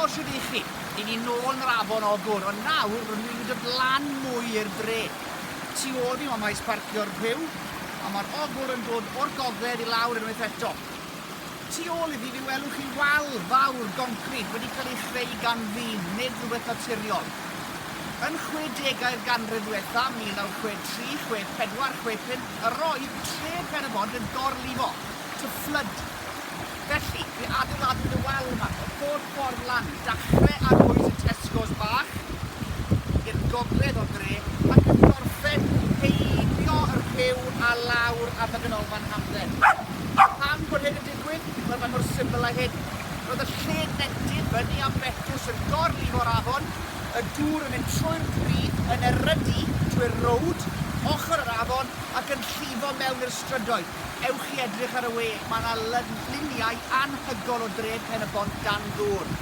Helo, shwd i chi? I ni nôl yn yr afon Ogwr, ond nawr rydyn ni wedi dod lan mwy i'r dre. Tu ôl fi mae maes parcio'r Rhiw, a mae'r Ogwr yn dod o'r gogledd i lawr unwaith eto. Tu ôl iddi fe welwch chi wal fawr goncrit wedi cael ei chreu gan ddyn, nid rhywbeth naturiol. Yn chwedegau'r ganrif ddiwetha, 1963, 64, 65, yr oedd tre Pen-y-bont yn gorlifo, to flood. Felly, fe adeiladwyd y wal yma, yr holl ffordd lan, dachre ar bwys y Tesco's bach, i'r gogledd o'r dre, ac yn gorffen heibio y rhiw a lawr am y ganolfan hamdden. Pam bod hyn yn digwydd? Wel, mae mor syml â hyn. Roedd y lled nentydd fyny am Betws yn gorlifo'r afon, y dŵr yn mynd trwy'r pridd, yn erydu trwy'r rowd, ochr yr afon, ac yn llifo mewn i'r strydoedd. Ewch i edrych ar y we, mae 'na luniau anhygoel o dre Pen-y-bont dan ddŵr.